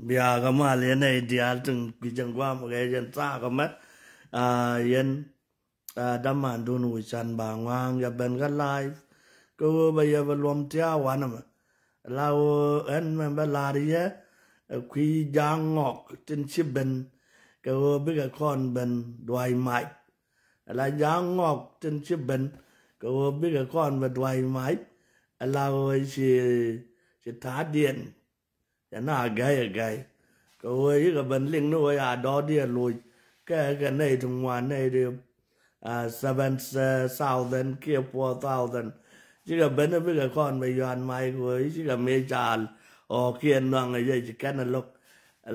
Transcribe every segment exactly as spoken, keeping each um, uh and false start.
Bia kɛ mal yɛn ɛ diaal tin guic ɛn guam kɛ yɛn thaak ɛmɛ. Aa, yɛn, aa, dämandun wi̱i̱ can ba ŋua̱a̱ŋ yɛ ben kä live. Kɛ ɣöö bɛ yɛ bɛ luɔm tia̱a̱ wanɛ mɛ. La ɣöö ɛn mɛ bɛ la̱r yɛ, ɛ kui̱ Ja̱a̱ŋ Ŋɔk tin ci ben. Kɛ ɣöö bikɛ kɔn ben duay mac. Ala Ja̱a̱ŋ Ŋɔk tin ci ben kɛ ɣöö bikɛ kɔn bɛ duay mac. Ala ɣöö ci, ci ta̱a̱diɛn. Cɛ na gäy ɛ gäy. Kɛ ɣöö cikɛ ben liŋ ni ɣöö ya dɔɔdiɛn loc. Kɛ kɛ nɛy ti ŋuan nɛy ti, ah, seven, eh, thousand kiɛ four thousand. Cikɛ ben bikɛ kɔn bɛ yuan mac kɛ ɣöö cikɛ mëë caal. Ɔ kiɛ nɔŋ ɛ yɛ ci kɛn ɛ lo̱k.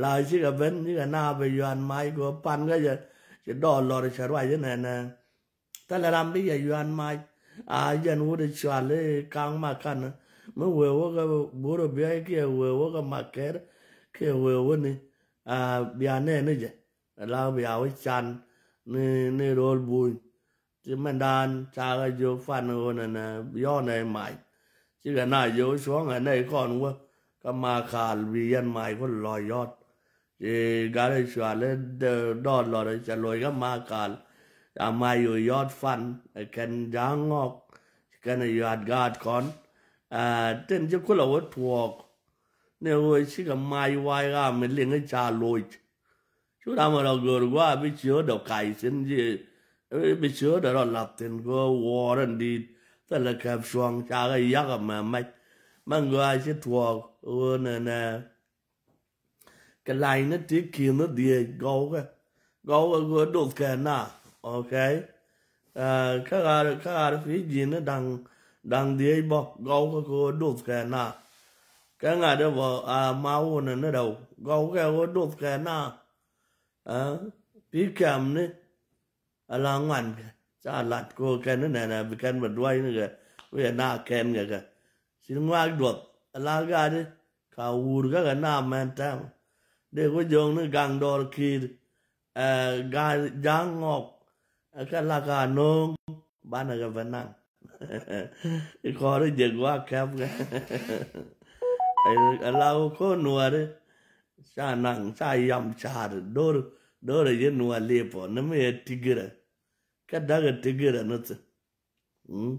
La cikɛ ben cikɛ na bɛ yuan mac kɛ ɣöö pan kä jɛ ci dɔɔl lɔr cɛ ruac inɛnɛ. Thilɛ ram bi yɛ yuan mac. A jɛn wut i̱ cual i̱ ka̱ŋ makanä mi wee wä kä Buur Biɛy kiɛ wee wä kä Makɛr kiɛ wee wä ni. A bia nɛn ni jɛ la bia wä can ni, ni ro̱l buny. Ti mɛndan cakɛ jiök pan ɣöö nɛnɛ yɔ̱ɔ̱nɛ mac. Cikɛ na jiök cuɔ̱ŋɛ nɛy kɔn wä kä Makal bi yɛn mac ku lɔc yɔ̱t. Ci gat i̱ cual i̱ dɔɔl lɔr cɛ loc kä Makal. Ca mac ɣöö yɔ̱t pan ɛ kɛn Ja̱a̱ŋ Ŋɔk. Ci kɛn ɛ yuat gaat kɔn. Aa, tin ci kulɛ wä tuɔɔk ni ɣöö cikɛ mac wac ɣaa mi liŋ i̱ ca loc. Cu ram rɔ gör gua̱a̱ bi ciööt dɔ kac thi̱n ji̱, bi ciööt dɔ rɔ lath thi̱n kɛ ɣöö wuɔɔr in di̱i̱t. Thilɛ kɛp cuɔ̱ŋ cakɛ yak ɛmɛ mɛc. Mɛn gɔaa ci tuɔɔk ɣöö nɛnɛ. Kɛ lany ni ti ki̱n ni dhiec gɔwkɛ. Gɔwkɛ ɣöö doth kɛ na. Okay. Kä ɣar, kä ɣar pi̱ ji̱n ni da̱ŋ, da̱ŋ dhiec bä gɔwkɛ kɛ ɣöö doth kɛ na. Kɛ ŋa̱t ɛ bä a ma wun ni rɛw gɔwkɛ ɣöö doth kɛ na. Aa, pi̱ kɛm ni ala ŋuan kɛ ca lat ko kɛn ni nɛnɛ bi kɛn bɛ duac ni kɛ wiɛ na kɛn kɛ kɛ. Ci ŋuak duɔth ala gat di ka wur kɛ kɛ na mɛn tɛm. Dee ku jo̱o̱ŋ ni gaŋ dɔɔr ki̱i̱r. Ɛ, ga̱a̱c Ja̱a̱ŋ Ŋɔk ɛ kɛ la ka no̱o̱ŋ banɛ kɛ bɛ naŋ. Ikɔri jɛ gua̱a̱ kɛp kɛ. Ala wä ko̱ nuɔri ca naŋ ca yam ca̱a̱r do̱r, do̱r ɛ yɛ nuɔr lipɔ ni mi ɛ tigirɛ. Kä da̱k ɛ tigirɛ ni thi. Mm.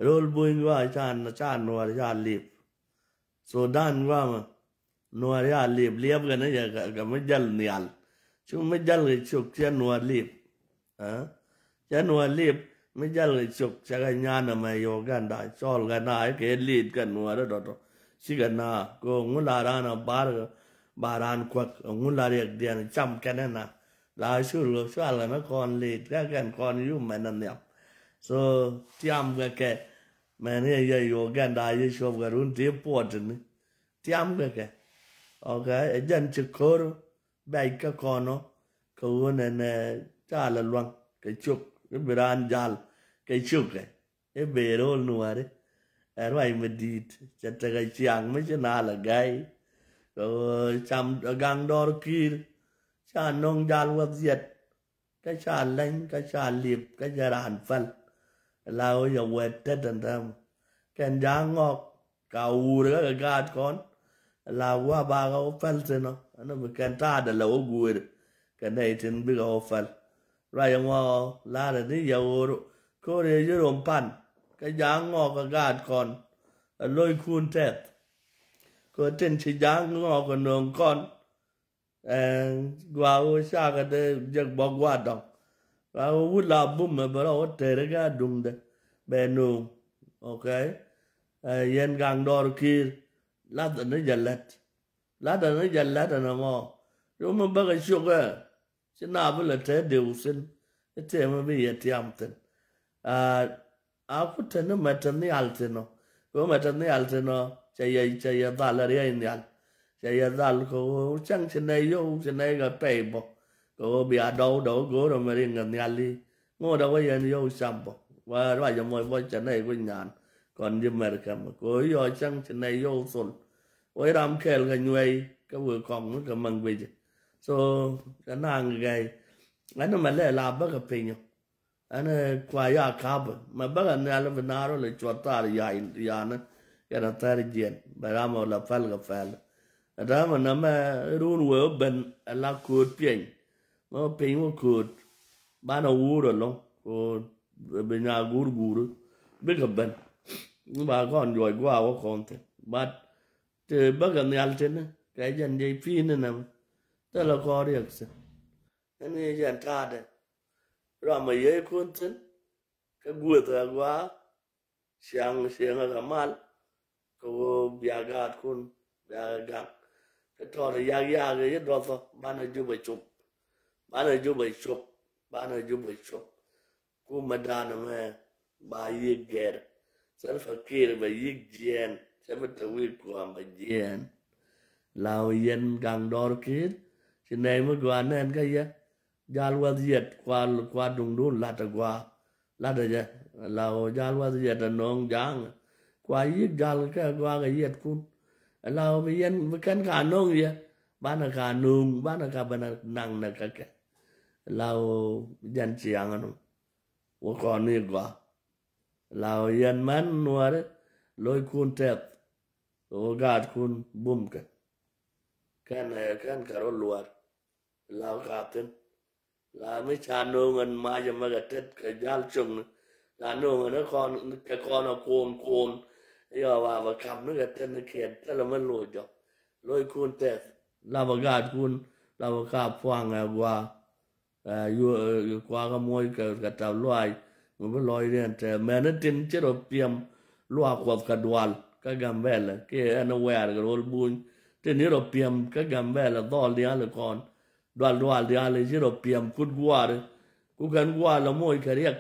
Ro̱l buny gua̱a̱ ca, ca nuɔr ca lip. Sudan gua̱a̱ mɛ nuɔr ca lip liɛp kɛ ni jɛ kɛ, kɛ mi jäl nhial. Cu mi jäl kɛ cuk cɛ nuɔr lip. Aa? Cɛ nuɔr lip mi jäl kɛ cuk cɛ kɛ nyan ɛmɛ Uganda cɔl kɛ na kɛ lit kɛ nuɔr dɔdɔ. Cikɛ na kɛ ŋu la ran a bar kɛ ba ran kuäk ŋu la riɛk diɛn cam kɛn ɛ na. La cur kɛ cual kɛ ni kɔn lit kɛ kɛn kɔn yum mɛn ɛ nhiam. So tiam kɛ kɛ mɛn yɛ yɛ Uganda yɛ cuɔp kɛ run ti puɔt ni. Tiam kɛ kɛ. Okay, ɛ jɛn ci ko̱r bɛc kä kɔnɔ kɛ ɣöö nɛnɛ ca lɛ luaŋ kɛ cuk i̱ bi raan jal kɛ cuk kɛ i̱ ben ro̱l nuääri. Ɛ ruac mi di̱i̱t cɛ tekɛ ciaŋ mi ci na lɛ gɛy kɛ ɣöö cam gaŋ dɔɔr ki̱i̱r ca no̱ŋ jal wäth yɛt. Kä ca leny kä ca lip kä jɛ raan päl. La ɣöö yɛ wɛt tet ɛn täämɛ kɛn ja̱a̱ŋ ŋɔk ka wur kä kɛ gaat kɔn. La wä ba kä wä päl thin ɔ ɛn bi kɛn ta̱a̱dɛ lɛ wä guur kɛ nɛy tin bikɛ wä päl. Ruac ɛmɔ la̱rɛ ni yɛ ɣöö ko̱r yɛ yɛ rom pan kä ja̱a̱ŋ ŋɔk kɛ gaat kɔn. Ɛ lo̱ckun tɛth kɛ tin ci ja̱a̱ŋ ŋɔk kɛ nööŋ kɔn. Ɛn gua̱a̱k ɣöö cakɛ dee jek bä gua̱a̱r dɔ̱ŋ. Gua̱a̱k ɣöö wut la bum mɛ bɛ rɔ wä tɛri kɛ aduŋdɛ bɛ no̱o̱ŋ. Okay. Ɛ yɛn gaŋ dɔɔr ki̱i̱r lath ni jɛ lät. Lath ni jɛ lät ɛn ɛmɔ. Rom mi bäkɛ ciok ɛ ci na bi lɛ tɛr dee wuthin. I̱ tëë mi bi yɛ tiam thin. Aa, a ku te ni mɛ te nhial thin ɔ. Kɛ ɣöö mɛ te nhial thin ɔ cɛ yɛ, cɛ yɛ dhal riɛy nhial. Cɛ yɛ dhal kɛ ɣöö cäŋ ci nɛy yio̱w ci nɛy kɛ pɛy bä. Kɛ ɣöö bia dɔw dɔw go̱o̱r ɛmɛ riŋ kɛ nhial i̱ ŋot a wä yɛn yio̱w cam bä. Wä ruac ɛmɔ bä cɛ nɛy ku nyan kɔn ji̱ mɛr kɛmɛ kɛ ɣöö yɔɔ cäŋ ci nɛy yio̱w thol. Wä ram kɛɛl kɛ nyuɛy kɛ wëë kɔŋ mi kɛ maŋ guic. So kɛ naŋ gɛy ɛn mɛ lɛ la bä kɛ piny ɔ. Ɛn ɛ kua ya ka̱pä mɛ bäkɛ nhial bi naar wä lɛ cuɔt thar ya̱a̱n, ya̱a̱n kɛn a thɛr jiɛn bɛ ram ɔ la päl kɛ pɛl. Ɛ täämɛ nɛmɛ run wee wä ben ɛ la kööt piɛny. Mɛ wä piny wä kööt. Banɛ wur ɛlɔ̱ŋ. Kɛ bi nyaa guur guur. Bikɛ ben. Ba kɔn juɔc guaak wä kɔn thi̱n. But ti bäkɛ nhial tini kɛ jɛn jɛ pi̱i̱ni nɛmɛ. Thilɛ kɔn riɛk thi̱n. Ɛn i̱ jɛn ta̱a̱dɛ. Ram a yey kun thi̱n. Kä gueth a gua̱a̱. Ciaŋ ciaŋ a kɛ mal. Kɛ ɣöö bia gaatkun bia kɛ gaŋ. Kä tɔɔt yak yak i̱ duɔthɔ banɛ jup a cop. Banɛ jup a cop. Banɛ jup a cop. Kumɛ danɛ mɛ ba yiëk gɛr. Salva Kiir bɛ yiëk jiɛɛn. Cɛ bi te wi̱i̱ kuam bɛ jiɛɛn. Law yɛn gaŋ dɔɔr Kiir. Ci nɛy mi gɔaa nɛn kä yɛ. Jal wäth yɛt kua, kua duŋdun la̱t a gɔaa. La̱t a jɛ. Law jal wäth yɛt a nööŋ ja̱a̱ŋ. Kua yiëk jal kɛ gɔaa kɛ yɛtkun. Law bi yɛn bi kɛn ka nööŋ yɛ. Banɛ ka nööŋ banɛ ka bɛ naŋ nɛ kä kɛ. Law jɛn ciaŋ ɛnɔ. Wä kɔn ni gɔaa. Law yɛn män nuäri lockun tɛth. Wä gaatkun bum kɛ. Kɛn ɛ kɛn kɛ rɔ luäär. Law ka thi̱n. La mi ca no̱o̱ŋ ɛn mac ɛmɛ kɛ tet kɛ jal cio̱ŋni. La no̱o̱ŋ ɛn kɔn kɛ kɔn ɛ kuɔn kuɔn. Yɔ ba bɛ kap ni kɛ tet ni kiɛn thilɛ mi loc jɔk. Lockun tɛth. La bɛ gaatkun. La bɛ kap puaŋ ɛ gua̱a̱. Ɛ, yu, ɛ, yu kuakä muɔc kɛ, kɛ tap luaac mi bi lɔcdiɛn tɛth. Mɛn ni tin ci rɔ piɛm luaak Kuɔth kɛ dual kä Gambɛlɛ kiɛ ɛn wɛɛr kɛ rol buny. Tin ci rɔ piɛm kä Gambɛlɛ dhɔl diaal ikɔn. Dual dual diaal i̱ ci rɔ piɛm kut guaari. Ku kɛn guaar la moc kɛ riɛk.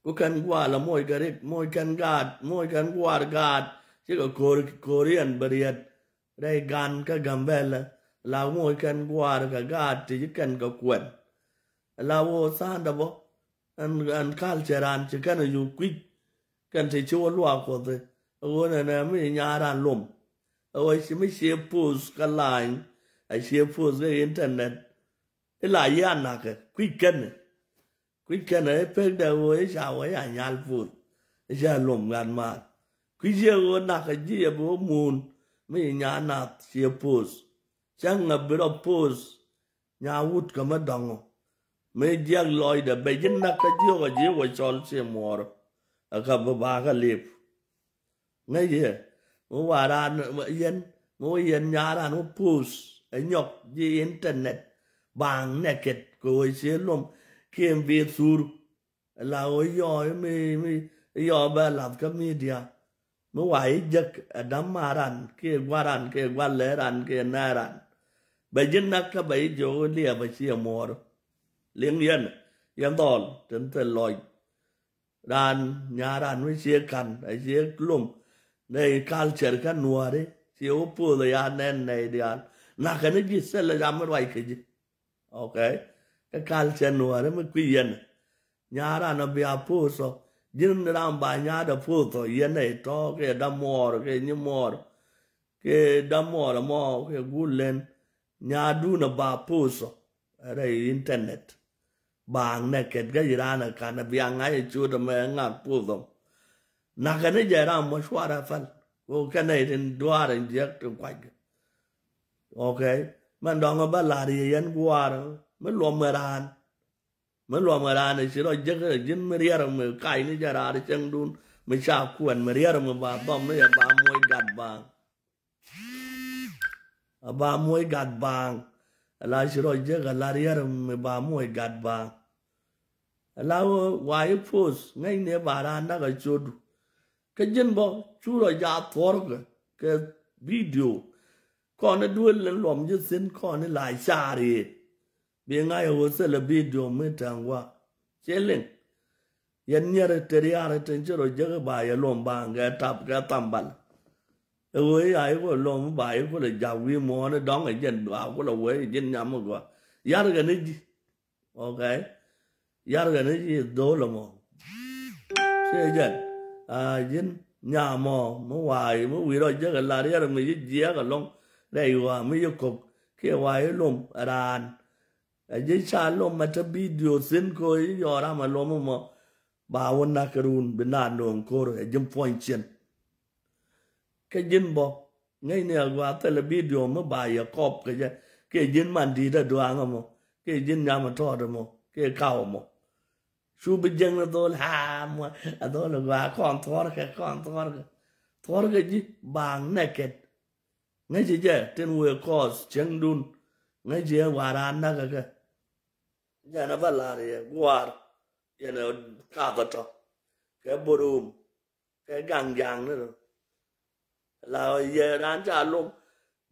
Ku kɛn guaar la moc kɛ riɛk, moc kɛn gaat, moc kɛn guaar gaat. Cikɛ ko̱r, ko̱riɛn bɛ riɛt. Rɛy gan kä Gambɛlɛ la moc kɛn guaar kɛ gaat ti ci kɛn kɛ kuɛn. La woo tha̱a̱ndɛ bä ɛn, ɛn culture an ci kɛn a yuk kui̱c. Kɛn ti ci wä luaak Kuɔth i̱ ɣöö nɛnɛ mi nyaar an lom. Ɛ wä ci mi cie post kä lany a cie post kä internet. Ila yia nakɛ kui̱c kɛn. Kui̱c kɛn ɛ pek dɛ ɣöö i̱ ca wä ya nyal puth. I̱ ca lom gat maar. Kui̱c yɛ ɣöö nakä ji̱ yɛ bi wä muun mi nyaa nath ciɛ poth. Cäŋ ɛ bi rɔ poth. Nyaa wut kä mi dɔ̱ŋ ɔ mi jiɛk lɔcdɛ bɛ ji̱ nakä jiök ɛ ji̱ wä cɔl ciɛ muɔɔr. Ɛ kä bi bakä lip. Ŋäc yɛ mi wa raan yɛn mi wä yɛn nyaa raan wä poth ɛ nyɔk ji̱ internet. Baaŋ nɛkɛt kɛ wä ciɛ lom kiɛ bi thur. La wä yɔɔ mi mi yɔɔ bɛ lath kä media. Mi wa i̱ jek ɛ däm maran kiɛ guaran kiɛ gualɛ ran kiɛ nɛ ran. Bɛ ji̱ nak kä bɛ i̱ jiök liɛp a ciɛ muɔɔr. Liŋ yɛn yɛn dhɔl tin thil lɔc. Ran nyaran mi ciɛ kan a ciɛ lom. Nɛ culture kä nuɔri ciɛ wä poth a ya nɛn nɛy diaal. Nakä ni ji̱ thil a jam mi ruac kɛ ji̱. Okay. Kä culture nuɔri mi kui̱ yɛn. Nyaran a bia poth ɔ ji̱n ram ba nyaat a poth ɔ yɛn a itɔ kɛ damuɔɔr kɛ nyimuɔɔr. Kɛ damuɔɔr mɔ kɛ gul lɛn nyaadun a ba poth ɔ. Rɛy internet. Baaŋ nɛ kɛt kä ji̱ raan a kan a bia ŋa̱c a ciöt ɛmɛ ŋak poth ɔ. Nakä ni jɛ ram mɔ cuarɛ päl. Ko kɛn a itin duaar in jiɛk ti kuac. Okay. Mɛn dɔ̱ŋ bä la̱r yɛ yɛn gua̱a̱r mi luɔm ɛ raan. Mi luɔm ɛ raan ɛ ci rɔ jek ɛ ji̱n mi riɛr mi kac ni jɛ raar cäŋdun mi ca kuɛn mi riɛr mi ba dhɔm ni yɛ ba muɔc gat baaŋ. A ba muɔc gat baaŋ. Ala ci rɔ jek ala riɛr mi ba muɔc gat baaŋ. Ala wa i̱ poth ŋäcni ba raan nak a codu. Kä ji̱n bä cu rɔ ja thuɔ̱rkɛ kɛ video. Kɔn i̱ duel in luɔm ji̱ thi̱n kɔn i̱ la car i̱ bi ŋa̱c ɛ ɣöö thilɛ video mi tɛŋ gua̱a̱. Ci liŋ. Yɛn nyier te riaar tin ci rɔ jek i̱ ba yɛ luɔm baaŋ kɛ tap kɛ thambal. Ɛ ɣöö i̱ a i̱ ku luɔm i̱ ba i̱ ku lɛ jak wi̱i̱ muɔ̱ɔ̱n i̱ dɔ̱ŋ ɛ jɛn ba ku lɛ wee i̱ ji̱n nyam i̱ gɔaa. Yarkɛ ni ji̱. Okay. Yarkɛ ni ji̱ dho̱o̱l ɛmɔ. Ciɛ jɛn a ji̱n nyamɔ mi wa̱a̱ mi wi̱i̱ rɔ jek ɛ la̱r yɛr mi ji̱ jiɛɛk ɛlɔ̱ŋ. Rɛy wa̱a̱ mi ji̱ ko̱k kiɛ wa̱a̱ i̱ lom ɛ raan. Ɛ ji̱ ca lom ɛ te video thi̱n ko̱ i̱ yɔɔr ram ɛ lom ɛmɔ. Ba wä nak kɛ run bi na no̱o̱ŋ ko̱r ɛ ji̱n puɔ̱ny cien. Kä ji̱n bä Ŋäcni a gɔaa thilɛ bidio mi ba yɛ kɔp kɛ jɛ. Kiɛ ji̱n man di̱i̱t a duaŋ ɛmɔ, kiɛ ji̱n nyam a tɔɔt ɛmɔ, kiɛ kaw ɛmɔ. Cu bi jiäkni dhol, aa, mɔ a dhol a gɔaa, kɔn thuɔrkɛ, kɔn thuɔrkɛ. Thuɔrkɛ ji̱ baaŋ nɛkɛt. Ŋäci jɛ tin wëë kɔɔth cieŋdun. Ŋäci jɛ wa̱a̱ raan näk ɛ kɛ. Jɛn ɛ bä la̱r yɛ gua̱a̱r. Yɛn ɛ kath ɛ tɔ kɛ bo̱r wum kɛ gaŋ ja̱a̱ŋni rɔ. La yɛ raan ca lo̱k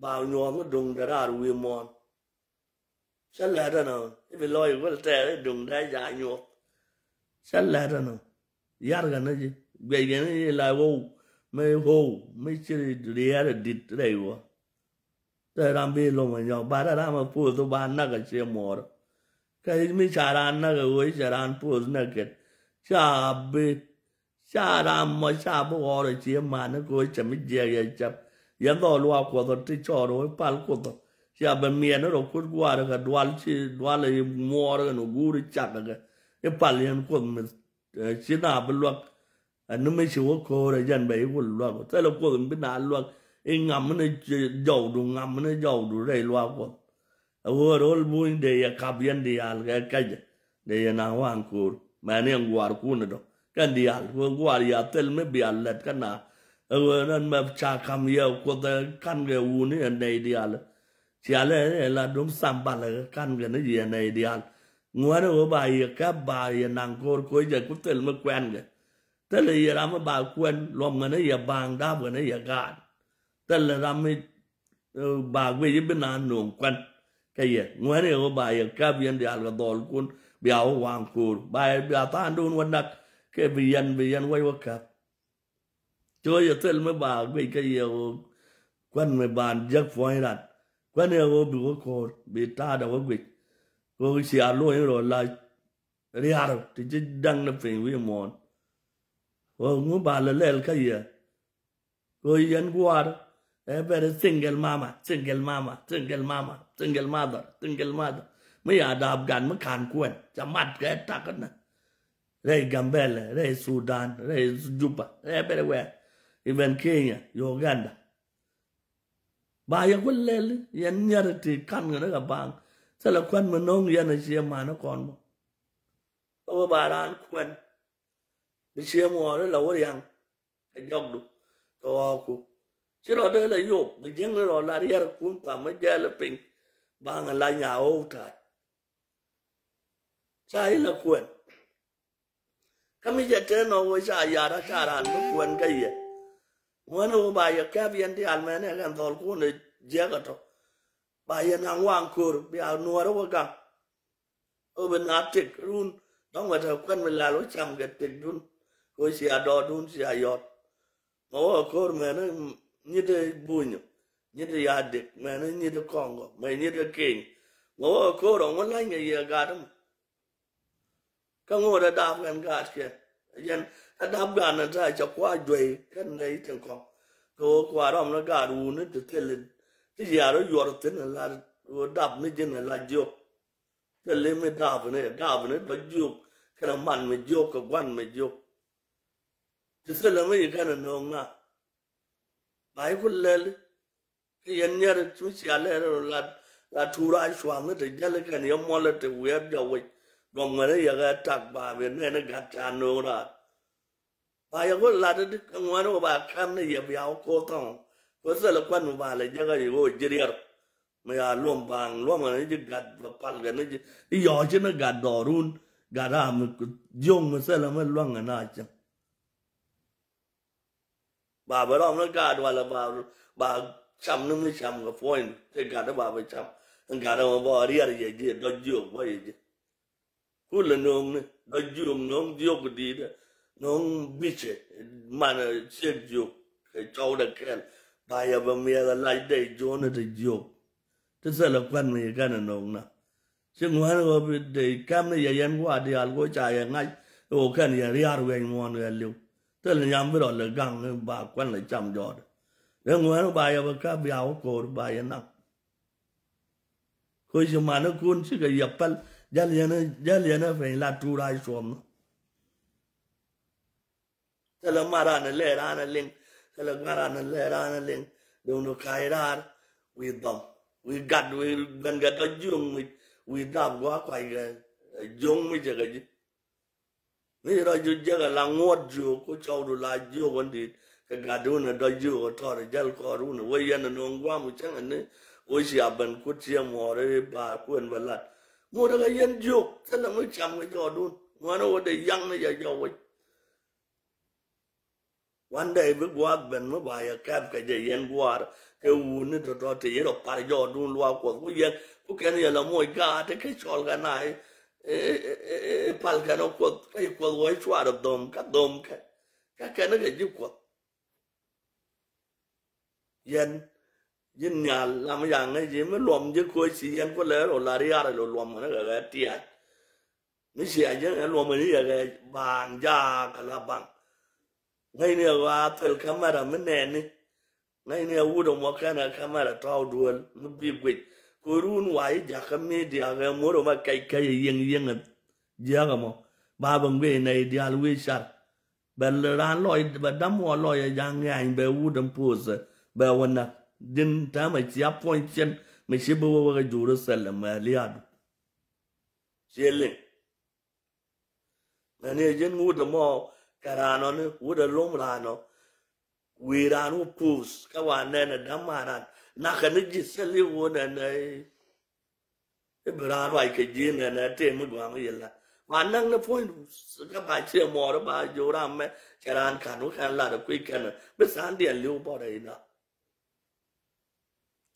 ba nyuɔ̱th mi duŋdɛ raar wi̱i̱ muɔ̱ɔ̱n. Cä lɛt ɛnɔ i̱ bi lɔc i̱ wël tɛɛr i̱ duŋdɛ ca nyuɔ̱th. Cä lɛt ɛnɔ yarkɛ ni ji̱ guɛckɛ ni ji̱ la ɣow mi ɣow mi ci riɛɛr ɛ di̱t rɛy wä. Tɛ ram bi lo̱m ɛ nyɔk bat ɛ ram ɛ puɔth ba nak ɛ cie muɔɔr. Kä mi ca ran nak ɛ ɣöö cɛ ran puɔth näk kɛt ca bi ca ram mɔ ca bi ɣɔr ɛ cie man ɛ kɛ ɣöö cɛ mi jiɛk yɛ cɛp. Yɛn dhɔl luaak kuɔth ɔ ti cɔɔr ɣöö pal kuoth ɔ cia bɛ miɛn rɔ kut guaar kɛ dual ci dual ɛ muɔɔr kɛ ni guur cak kɛ i̱ pal yɛn kuoth mi. Ci na bi luak. Ɛn ni mi ci wä ko̱o̱r ɛ jɛn bɛ i̱ wä luak thilɛ kuoth in bi na luak. I̱ ŋam mi ni jɔwdu ŋam mi ni jɔwdu rɛy luak kuɔth. Ɛ wä ro̱l buny dee yɛ kap yɛn diaal kɛ kɛcɛ. Dee yɛ na waŋ ko̱o̱r mɛn yɛn guaar kun idɔ kɛn diaal wä guaar ya thil mi bial lɛt kä na. Ɛ wä nɛn mɛ ca kam yɛ kuoth ɛ kan kɛ wuni ɛ nɛy diaal. Cialɛ ɛ la duŋ sambal ɛ kan kɛ ni yɛ nɛy diaal. Ŋuɛ̈ni ɣöö ba yɛ kɛp ba yɛ naŋ ko̱o̱r ko̱o̱c jɛ ku thil mi kuɛn kɛ. Thilɛ yɛ ram mi ba kuɛn luɔm kɛ ni yɛ baaŋ dap kɛ ni yɛ gaat. Thilɛ ram mi ba guic i̱ bi na no̱o̱ŋ kuɛn kɛ yɛ ŋuɛ̈ni ɣöö ba yɛ kɛp yɛn diaal kɛ dhɔɔlkun. Bia wä waŋ ko̱o̱r ba yɛ bia thaandun wä nak kɛ bi yɛn bi yɛn wec wä kɛp. Ci ɣöö yɛ thil mi ba guic kä yɛ ɣöö kuän mi ban jiäk puɔ̱ny rat. Kuän yɛ ɣöö bi wä ko̱o̱r bi ta̱a̱dɛ wä guic. Ɣöö cia luɔ̱ny rɔ la riar ti ci da̱ŋ ni piny wi̱i̱ muɔ̱ɔ̱n. Ɣöö ŋu ba lɛ lɛl kä yɛ. Ɣöö yɛn gua̱a̱r ɛ bɛr single mama, single mama, single mama, single mother, single mother. Mi ya daap gan mi ka̱n kuɛn ca mat kɛ tak ni. Rɛy Gambɛlɛ, rɛy Sudan, rɛy Juba, rɛy everywhere. Even Kenya, Uganda. Ba yɛ ku lɛl yɛn nyɛr ti kan kɛ ni kɛ baŋ. Thilɛ kuɛn mi no̱o̱ŋ yɛn a cie man kɔn mɔ. Kä wä ba raan kuɛn. Bi cie muɔɔr la wä riaŋ. Kɛ jɔkdu kɛ ɣɔɔku. Ci rɔ dee la yop bi jiäŋni rɔ la riɛr kun pam mi jɛɛl piny. Baŋ la nya ɣɔw ta̱a̱c. Ca i̱ la kuɛn. Kä mi jɛ tëë nɔ wee ca yar a ca raan mi kuɛn kä yɛ. Ŋuɛ̈ni wä ba yɛ kɛp yɛn diaal mɛn ɛ kɛn dhɔl kun ɛ jiɛk ɛ tɔ. Ba yɛ naŋ waŋ ko̱r bia nuɔɔr wä gaŋ. Ɣöö bi na tëk run dɔ̱ŋ wɛ te kuɛn mi lal wä cam kɛ tëkdun. Kɛ wä cia dɔɔdun cia yɔt. Mɛ wä ko̱r mɛn nyit bunyɔ nyit ya dek mɛn nyit kɔŋkɔ mɛ nyit keny. Mɛ wä ko̱r ɔŋ wä lany kɛ yɛ gat mɔ. Kä ŋot ɛ dap kɛn gaat kɛn yɛn ɛ dap gaat ni ta̱a̱ cɛ kua juey kɛn nɛy tin kɔŋ. Kɛ wä kua rɔm ni gaat wuni ti thil ti yar wä yuɔr thin ɛ la wä dap ni ji̱n ɛ la jiök. Thil mi dap ni dap ni dɔ jiök kɛn ɛ man mi jiök kɛ guan mi jiök. Ti thil mi yi kɛn ɛ no̱o̱ŋ na. Ba yi ku lɛl. Kä yɛn nyɛr mi cia lɛr rɔ la la tuur a cua̱n ni te jäl kɛn yɛ muɔl te wiɛɛr jɔ wec. Duɔm ŋuɛn yɛ kɛ tak ba bi nɛn gat ca no̱o̱ŋ raar. Ba yɛ ku lat di ŋuɛn wä ba kɛm ni yɛ bia wä ko̱r thɔŋ. Ku thilɛ kuan mi ba lɛ jɛ kɛ yɛ wä ji̱ riɛr. Mi ya luɔm baaŋ luɔm kɛ ni ji̱ gat bɛ pal kɛ ni ji̱ i̱ yɔɔ ci ni gat dɔɔrun. Gat a mi jiöŋ mi thilɛ mi luäŋ kɛ na cäŋ. Ba bɛ rɔm ni gaat walɛ ba ba cam ni mi cam kɛ puɔ̱ny ti gat ba bɛ cam. Gat mɔ bä riɛr yɛ jiɛ dɔ̱ jiök bä yɛ jiɛ. Kulɛ no̱o̱ŋni dɔ̱ jiök no̱o̱ŋ jiök di̱i̱dɛ no̱o̱ŋ bicɛ man ciek jiök kɛ cɔwdɛ kɛl. Ba yɛ bɛ miɛth a lac dɛy jiɔ̱ɔ̱ni ti jiök. Ti thilɛ kuɛn mi kɛn ɛ no̱o̱ŋna. Ci ŋuɛ̈ni ɣöö bi dee kɛm ni yɛ yɛn gua̱a̱r diaal go̱ ca yɛ ŋa̱c. Ɣöö kɛn yɛ ria̱a̱r wiɛny muɔ̱ɔ̱n ɣɛl li̱w. Thil nyam bi rɔ lɛ gaŋ ni ba kuɛn lɛ cam jɔɔt. Ri ŋuɛ̈ni ba yɛ bɛ käp bia wä ko̱o̱r ba yɛ naŋ. Ko̱ ci manikun cikɛ yɛ päl jäl yɛn jäl yɛn ɛ peny la tuur a cuɔm. Thilɛ mat ran ɛ lɛ ran ɛ liŋ. Thilɛ gat ran ɛ lɛ ran ɛ liŋ. Duŋdu ka̱c raar wi̱i̱ dhɔm, wi̱i̱ gat, wi̱i̱ guɛn kɛ dɔ̱ jiöŋ mi, wi̱i̱ dhap gua̱a̱k kuac kɛ jiöŋ mi jɛ kɛ ji̱. Mi ci rɔ jiök jek ala ŋuɔ̱t jiök ku cɔwdu la jiök wän di̱i̱t kɛ gat wun ɛ dɔ̱ jiök ɛ tɔr ɛ jäl kɔɔr wun ɛ wä yɛn ɛ no̱o̱ŋ gua̱a̱m cäŋ ɛ ni wä cia ben kut ciɛ muɔɔr ɛ ba kuën bɛ lat. Ŋuɔ̱t ɛ kɛ yɛn jiök thilɛ mi cam kɛ jɔɔdun ŋuɔ̱n ɛ wä dee yaŋ ni jɛ jɔw wec. One day bi gua̱a̱th ben mi ba yɛ kɛp kɛ jɛ yɛn gua̱a̱r kɛ wuni tɔ̱tɔ̱ ti yɛn rɔ par jɔɔdun luaak kuɔth ku yɛn ku kɛn yɛ la moc gaat ti kɛ cɔl kɛ na i̱ pal kɛn ɔ kuɔth kä i̱ kuɔth wä i̱ cuarɛ dhom kä dhom kɛ kä kɛn kɛ ji̱ kuɔth. Yɛn ji̱n nhial lam yaŋ ŋäc ji̱ mi luɔm ji̱ koc ci yɛn ku lɛr ɔ la riaar ɛ lo luɔm ŋäni kɛ kɛ tiac. Mi cia ji̱n ɛ luɔmɛ ni yɛ kɛ baaŋ jaak kɛ la baŋ. Ŋäcni ɛ ɣɔaa thil kamera mi nɛɛni. Ŋäcni ɛ wut ɛmɔ kɛn ɛ kamera tɔ̱ɔ̱k duel mi bi guic. Ko̱run wa i̱ jakä media kɛ muɔ̱r ɛmɔ kɛc kɛc ɛ yiëŋ yiëŋ ɛ jiäk ɛmɔ. Ba bɛ ŋuic nɛy diaal wi̱i̱ car. Bɛ raan lɔc bɛ dam wä lɔc ɛ ja̱ ŋiany bɛ wut ɛm poth bɛ wä näk. Ji̱n täämɛ cia puɔ̱ny cien mi ci bi wä wä kɛ Jerusalem ɛ liaadu. Ciɛ liŋ. Mɛn yɛ ji̱n wut ɛmɔ kɛ raan ɔ ni wut ɛ lom raan ɔ. Wi̱i̱ raan wä puth kä wa nɛn ɛ da̱ŋ man raan nakɛ ni ji̱ thil i̱ wun ɛn ɛ i̱ bi raan ruac kɛ ji̱ nɛn ɛ tëë mi gua̱a̱ŋ i̱ yɛ la. Wa näk ni puɔ̱ny kä ba ciɛ muɔɔr ba jiök ram mɛ cɛ raan ka̱n wä kɛn lat ɛ kui̱ kɛn ɛ bi tha̱a̱ŋdiɛn li̱w bɔt ɛ i̱ na.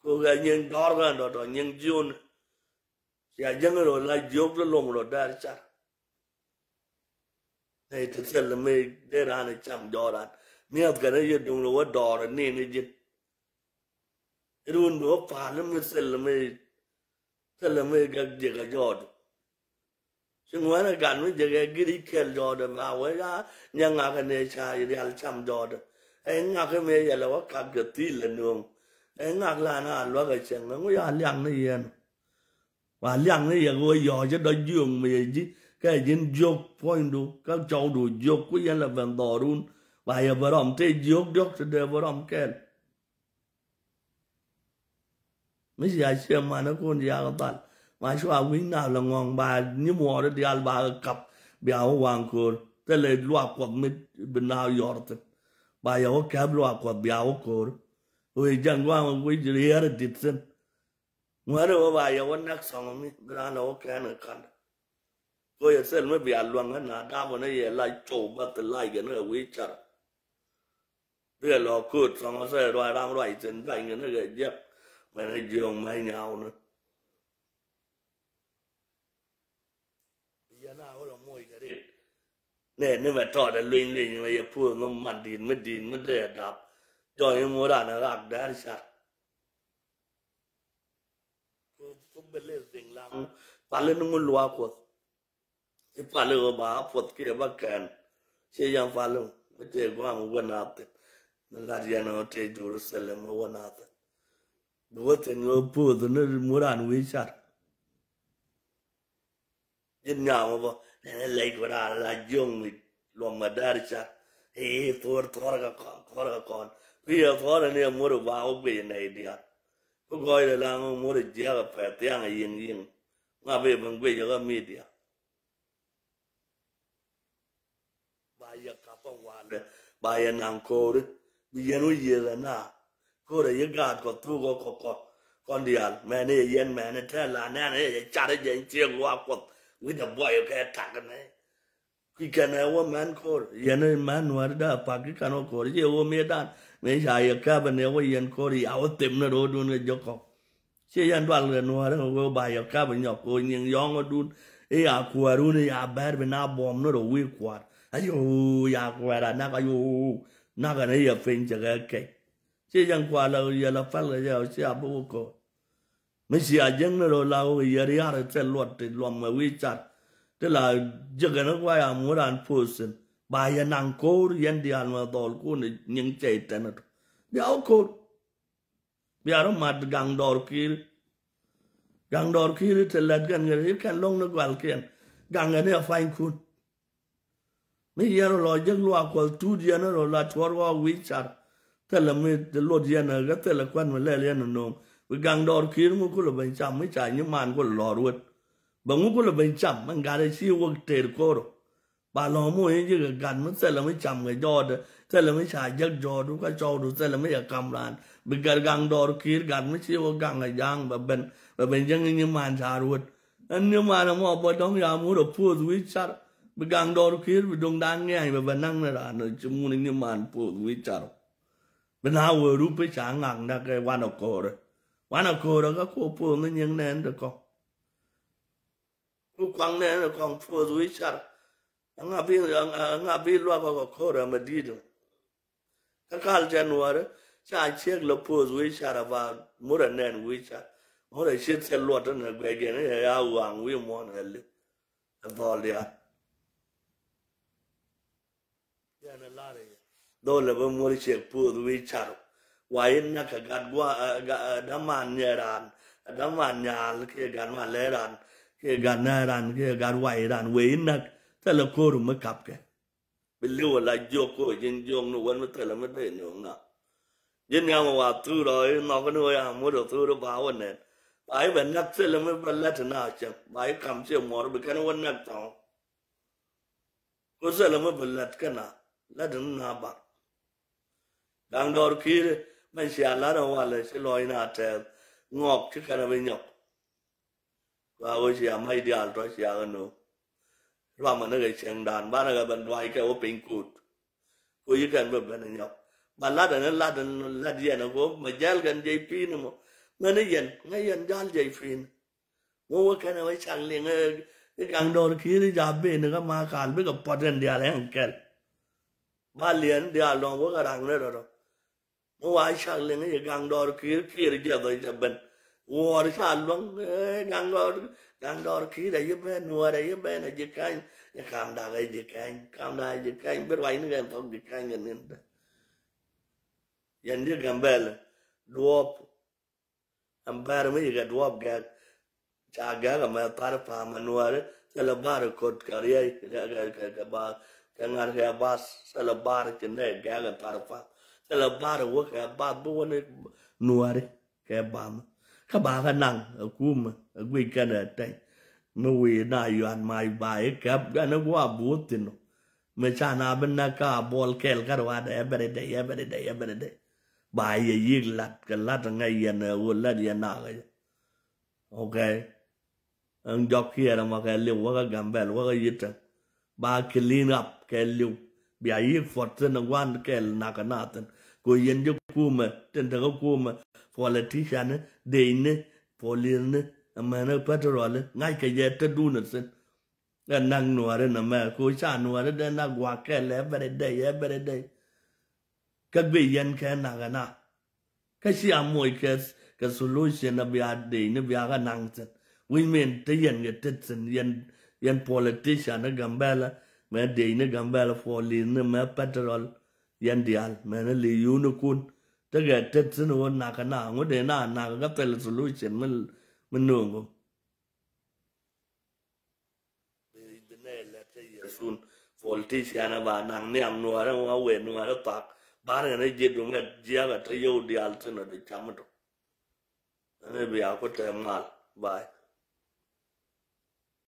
Kɛ ɣöö ɛ nyiŋ dɔ̱r kɛn dɔ̱tɔ̱ nyiŋ jiön. Cia jäŋ rɔ la jiök ti lom rɔ dɛr car. Nɛy ti thil mi dee raan cam jɔɔran mi̱eth kɛn yɛ duŋ rɔ wä dɔɔr ni ni ji̱n. Run bi wä pa̱a̱l mi thil mi thil mi gak jiɛk a jɔɔd. Ci ŋuɛ̈nɛ gat mi jɛ kɛ giric kɛl jɔɔdɛ ba wee ya nyɛ ŋak ɛ nɛ ca rial cam jɔɔdɛ. Ɛ ŋak ɛ mëë yɛlɛ wä kak kɛ thil ɛ nööŋ. Ɛ ŋak la na luäk ɛ cɛŋ ɛ ŋu ya liak ni yɛn. Wa liak ni yɛ kɛ wä yɔɔc ɛ dɔ jiöŋ mi yɛ ji̱ kɛ ji̱n jiök puɔ̱nydu kä cɔwdu jiök ku yɛn lɛ ben dhɔrun. Wa yɛ bɛ rɔm tëë jiök diɔ̱k ti dee bɛ rɔm kɛl. Mi cia ciɛ manä kun yak dhal ma cua wi̱ny na lɛ ŋɔŋ ba nyi muɔɔri dial ba kap bia wä waŋ ko̱r. Thilɛ luak kuɔth mi bi na yɔr thin ba yɛ wä kɛp luak kuɔth bia wä ko̱r. Wee jaŋ guaŋ wi̱c riɛɛr dit thin. Ŋuɛ̈ni wä ba yɛ wä näk thɔŋ mi bi raan lɛ wä kɛn kɛ ka̱n. Ko yɛ thil mi bia luäŋ na dap wä ni yɛ la cow ba thi lac kɛ ni kɛ wi̱i̱ car. Riɛ lɔ kööt thɔŋ sɛ ruac ram ruac thin ba̱ny kɛ ni kɛ jiäk. Mɛn ɛ jiöŋ mɛ nyaw ni. Yɛn a wä lɔ moc kɛ rit. Nɛ ni mɛ tɔɔt ɛ lueny lueny mɛ yɛ puɔth mɛ mat dit mi dit mi dee dap. Jɔny i̱ ŋot an ɛ rak dɛr car. Ku bi lith dhiŋ laŋ pali ni ŋun luaak kuɔth. Ci pali ɣöö ba puɔth kiɛ ba kɛn. Ci yɛn pali mi tëë gua̱a̱m wä naath thi̱n. Mi lat yɛn ɣöö tëë Jerusalem wä naath thi̱n. Bi wä thi̱n ɣöö puɔth ni muran wi̱i̱ car. Ji̱n nyam ɔ bä nɛn ɛ lɛc ku raan la jiöŋ mi luɔm ɛ däär car. I̱ thuɔ̱ɔ̱r thuɔ̱ɔ̱r kɛ kɔn thuɔ̱ɔ̱r kɛ kɔn. Kui̱ ɛ thuɔ̱ɔ̱r ɛn i̱ ɛ muɔ̱r ɛ ba wä guic ɛ nɛy diaal. Kä gɔɔydɛ la ŋä muɔ̱r ɛ jiäk ɛ pɛth thiaŋ ɛ yiëŋ yiëŋ. Ŋa bi ben guic ɛ ɣä media. Ba yɛ kap ɛ walɛ ba yɛ naŋ ko̱ri. Bi yɛn wä yiëth ɛ na ko̱rɛ yi gaat kɔ thuk ɔ kɔ kɔ kɔn diaal mɛni yɛ yɛn mɛni tɛn la nɛn yɛ car jɛ ciek luaak kuɔth. Wi̱cdɛ buɔy kɛ tak nɛ. Kui̱ kɛn ɛ wä mɛn ko̱r yɛn mɛn nuäri dee pak ki kɛn wä ko̱r ci wä miet dan. Mëë ca yɛ kɛp ɛn ɛ wä yɛn ko̱r ya wä thim ni ro̱o̱dun kɛ jɔk kɔ. Ci yɛn dual kɛ nuäri wä ba yɛ kɛp nyɔk kɛ wä nyiŋ yɔŋ wä dun. I̱ ya kuäärun i̱ ya bɛr bi na buɔm ni rɔ wi̱i̱ kua̱r. Ayo ya kuɛɛr a nak ayo. Nak ɛn i̱ yɛ piny cɛ kɛ kɛc. Ci yɛn kual yɛ la pal kɛ jɛ ci a bi wä ko̱r. Mi ci a jiäkni rɔ la wä yɛ ria̱r thil luɔt ti luɔm mɛ wi̱i̱ car. Ti la jiäkɛ ni guay a muran posin ba yɛ naŋ ko̱r yɛn diaal mɛ dhɔl kun nyiŋ cɛy tɛn ito. Bia wä ko̱r. Bia rɔ mat gaŋ dɔɔr ki̱i̱ri. Gaŋ dɔɔr ki̱i̱ri ti lɛt kɛn ŋäri kɛn lo̱ŋ ni gualkiɛn. Gaŋ kɛn ni a pa̱nykun. Mi yɛn rɔ lɔ jek luaak kuɔth tuut yɛn rɔ la tuɔr ɣɔɔk wi̱i̱ car. Thilɛ mi luɔt yɛn ɛ kä thilɛ kuan mi lɛl yɛn ɛ no̱o̱ŋ. Bi gaŋ dɔɔr ki̱i̱r mi kulɛ ben cam mi ca nyiman kulɛ lɔɔr wet. Bɛ ŋu kulɛ ben cam mi gat ɛ ci wek tëër ko̱rɔ. Ba lɔ̱ŋ mi wee ji̱ kɛ gat mi thilɛ mi cam kɛ jɔɔtdɛ, thilɛ mi ca jäk jɔɔtdu kä cɔwdu, thilɛ mi yɛ kam raan. Bi gat gaŋ dɔɔr ki̱i̱r gat mi ci wä gaŋ kɛ ja̱a̱ŋ bɛ ben, bɛ ben jäŋ i̱ nyiman ca ruɔ̱t. Ɛn nyiman ɛmɔ bä dɔ̱ŋ ya mut ɛ puɔth wi̱i̱ car. Bi gaŋ dɔɔr ki̱i̱r bi duŋdan ŋiɛny bɛ bɛ naŋ ni raan ci mun i̱ nyiman puɔth wi̱i̱ car. Bi na wee rup i̱ ca ŋaknä kɛ wanɛ ko̱rɛ. Wanɛ ko̱rɛ kä kuɔ puɔth ni nyiŋ nɛn ti kɔ̱ŋ. Ku kuaŋ nɛn kɔŋ puɔth wi̱i̱ car. Aŋa bi, aŋa bi luak kɔk kɔr ɛmɛ di̱i̱t. Kä kal January ca ciek lɛ puɔth wi̱i̱ car aba murɛ nɛn wi̱i̱ car. Murɛ ciet thil luɔt ni guɛc jɛn i̱ ya waŋ wi̱i̱ muɔ̱n ɛ li̱p. Ɛ dhɔl diaal. Yɛn ɛ lar i̱ dho̱lɛ bä muɔr ciek puɔth wi̱i̱ car. Wa in näk kɛ gat gua, ɛ, ga-, ɛ, daman nyɛ ran, ɛ, daman nyal kiɛ gat malɛ ran kiɛ gat nɛ ran kiɛ gat way ran wee in näk. Thilɛ ko̱r mi kapkɛ. Bi li̱w ɛ la jiök ko̱ ji̱n jiök ni wän mi thilɛ mi dee ni ŋa. Ji̱n yam wa thur ɔ in nhɔk ni wä ya muɔr ɛ thur ba wä nɛn. Ba i̱ bɛ näk thilɛ mi bä lät na cäŋ ba i̱ kam ciɛ muɔr bi kɛn wä näk thɔŋ. Ku thilɛ mi bi lät kä na lät ni na baŋ. Gaŋ dɔɔr ki̱i̱ri mɛn cia lat ɛn walɛ ci lɔc na tɛɛth ŋɔk ci kɛn ɛ bi nyɔk. Kua wee cia mac diaal tɔ cia kɛ no̱o̱ŋ. Ruamɛ ni kɛ cieŋdan banɛ kɛ ben duac kɛ wä piny kut. Ku yi kɛn bi ben nyɔk ba lat ɛn lat ɛn lat yɛn ɛ ku mɛ jɛl kɛn jɛy pi̱i̱n ɛmɔ. Mɛn yɛn ŋä yɛn jal jɛy pi̱i̱n. Ŋu wä kɛn ɛ wä cak liŋ ɛ gaŋ dɔɔr ki̱i̱r i̱ ca ben kä ma kal bikɛ pɔt ɛn diaal ɛn kɛl. Ba liɛn diaal dɔ̱ŋ wä kɛ raŋ ni rɔ̱rɔ. Ŋu wa cak liŋ i̱ gaŋ dɔɔr ki̱i̱r ki̱i̱r jiɛth ɔ cɛ ben. Wuɔɔr ca luäŋ ɛ gaŋ dɔɔr gaŋ dɔɔr ki̱i̱r ɛ yi ben nuɔɔr ɛ yi ben ɛ ji̱ kany. Ɛ kam dak ɛ ji̱ kany kam dak ɛ ji̱ kany bi ruac ni kɛn thɔk ji̱ kany kɛ nin. Yɛn ji̱ Gambɛl duɔɔp. Ɛn bɛr mi yikɛ duɔp gɛk. Ca gɛk ɛmɛ thar pam ɛ nuɔri thilɛ bar kot kɛ riɛy kɛ kɛ kɛ kɛ ba kɛ ŋa̱r kɛ bas thilɛ bar ci nɛ gɛk ɛ thar pam thilɛ bar wä kɛ bas bi wä ni nuɔri kɛ bam. Kä ba kɛ naŋ ɛ kumɛ ɛ guic kɛn ɛ tɛny. Mi wi̱i̱ na yuan mac ba i̱ kɛp gɛn i̱ gua̱a̱ buɔth thi̱n ɔ. Mi ca na bi näk ka buɔl kɛl kä ruaadɛ every day every day every day. Ba yɛ yik lat kɛ lat ŋäc yɛn ɛ ɣöö lat yɛn nak ɛ. Okay. Ɛn jɔk kiɛɛr ɛmɔ kɛ liw wäkä Gambɛl wäkä yitäŋ. Ba clean up kɛ liw. Bia yik puɔt thin ɛ gua̱n kɛl nak ɛ na thin. Kɛ yɛn ji̱ kumɛ tin tekä kumɛ politician ni dec ni police ni ɛmɛn ni petrol ni ŋa̱c kɛ jɛ te dun ɛ thin. Ɛ nak nuɔri nɛ mɛ ko ca nuɔri dee nak guak kɛl every day every day. Kä guic yɛn kɛ nak ɛ na. Kä ci a moc kɛ kɛ solution a bia dec ni bia kɛ naŋ thin. Wi̱c min te yɛn kɛ tet thin yɛn yɛn politician ni Gambɛla mɛ dec ni Gambɛla police ni mɛ petrol. Yɛn diaal mɛ ni li yun ikun te kɛ tet thin wä nak ɛ na ŋu dee na nak kä thil solution mi mi no̱o̱ŋ. Bi, bi nɛ lɛt kä yɛ thun. Politician ɛ ba naŋ niam nuɔrɛ ŋuɔ wee nuɔrɛ thak. Bar ŋɛ ni ji̱ duŋ ɛ jiäk ɛ te yio̱w diaal thin ɛ di cam ɛ tok. Ɛn ɛ bia ku tɛm mal. Bye.